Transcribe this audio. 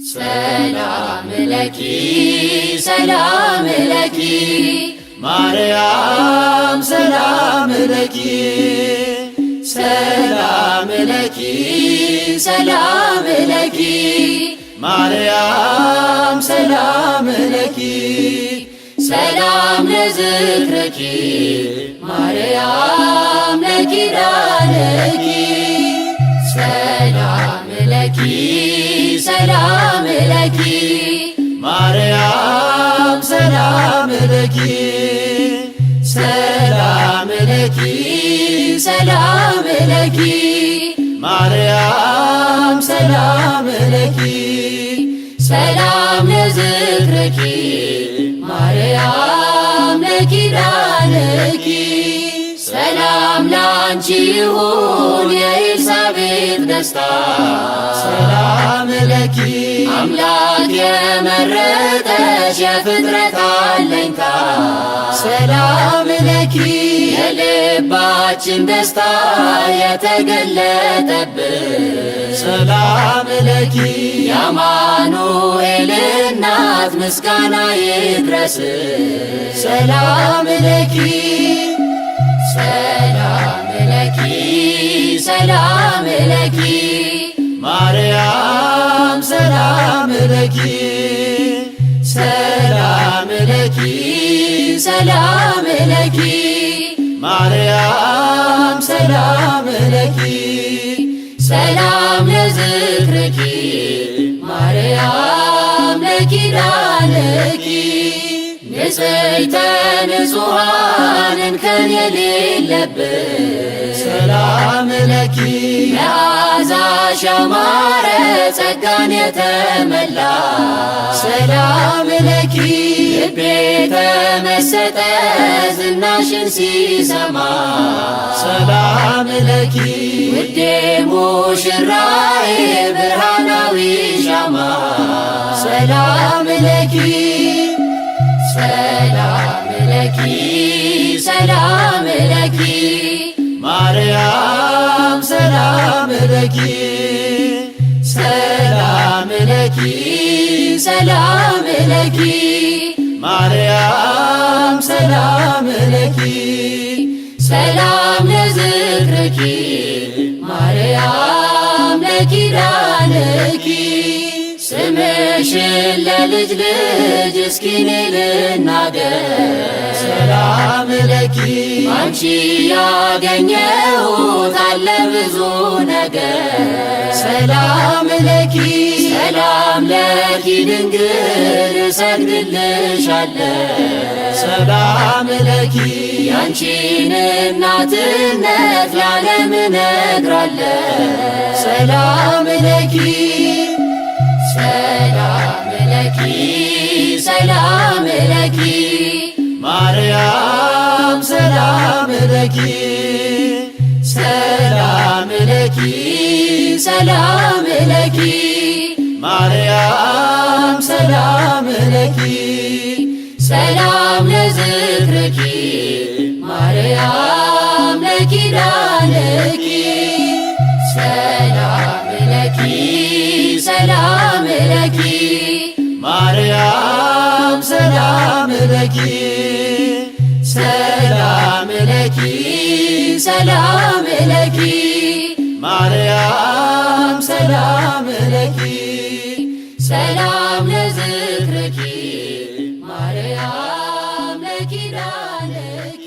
ሰላም ለኪ፣ ሰላም ለኪ፣ ማርያም ሰላም ለኪ፣ ሰላም ለኪ፣ ሰላም ለኪ፣ ማርያም ሰላም ለኪ፣ ሰላም ለዝክርኪ ማርያም ለኪዳንኪ፣ ሰላም ለኪ፣ ሰላም ለኪ፣ ማርያም ሰላም ለኪ፣ ሰላም ለኪ፣ ሰላም ለኪ፣ ማርያም ሰላም ለኪ፣ ሰላም ለዝክርኪ ማርያም ለኪዳንኪ፣ ሰላም ላንቺ ይሁን የኤልሳቤጥ ደስታ፣ ሰላም ለኪ፣ አምላክ የመረጠሽ የፍጥረት አለኝታ፣ ሰላም ለኪ፣ የልባችን ደስታ የተገለጠብን፣ ሰላም ለኪ፣ የአማኑኤል እናት ምስጋና ይድረስ፣ ሰላም ለኪ፣ ሰላም ለኪ፣ ሰላም ለኪ፣ ማርያም ሰላም ለኪ፣ ሰላም ለኪ፣ ሰላም ለኪ፣ ማርያም ሰላም ለኪ፣ ሰላም ለዝክርኪ ማርያም ለኪዳንኪ፣ ንጽሕተ ንጹሐን እንከን የሌለብሽ፣ ሰላም ለኪ፣ መዓዛሽ ያማረ ጸጋን የተመላ፣ ሰላም ለኪ፣ ልቤ ተመሰጠ ዝናሽን ሲሰማ፣ ሰላም ለኪ፣ ውዴ ሙሽራዬ ብርሃናዊ ሻማ፣ ሰላም ለኪ፣ ሰላም ለኪ፣ ሰላም ለኪ፣ ማርያም ሰላም ለኪ፣ ሰላም ለኪ፣ ሰላም ለኪ፣ ማርያም ሰላም ለኪ፣ ሰላም ለዝክርኪ ማርያም ለኪዳንኪ፣ ስምሽን ለልጅ ልጅ እስኪ እኔ ልናገር፣ ሰላም ለኪ፣ አንቺ ያገኘሁት አለ ብዙ ነገር፣ ሰላም ለኪ፣ ሰላም ለኪ ድንግል እሰግድልሻለሁ፣ ሰላም ለኪ፣ ያንቺን እናትነት ለዓለም እነግራለሁ፣ ሰላም ለኪ፣ ሰላም ለኪ፣ ሰላም ለኪ፣ ማርያም ሰላም ለኪ፣ ሰላም ለኪ፣ ሰላም ለኪ፣ ማርያም ሰላም ለኪ፣ ሰላም ለዝክርኪ ማርያም ለኪዳንኪ፣ ሰላም ለኪ፣ ሰላም ለኪ፣ ማርያም ሰላም ለኪ፣ ሰላም ለኪ፣ ሰላም ለኪ፣ ማርያም ሰላም ለኪ፣ ሰላም ለዝክርኪ ማርያም ለኪዳንኪ።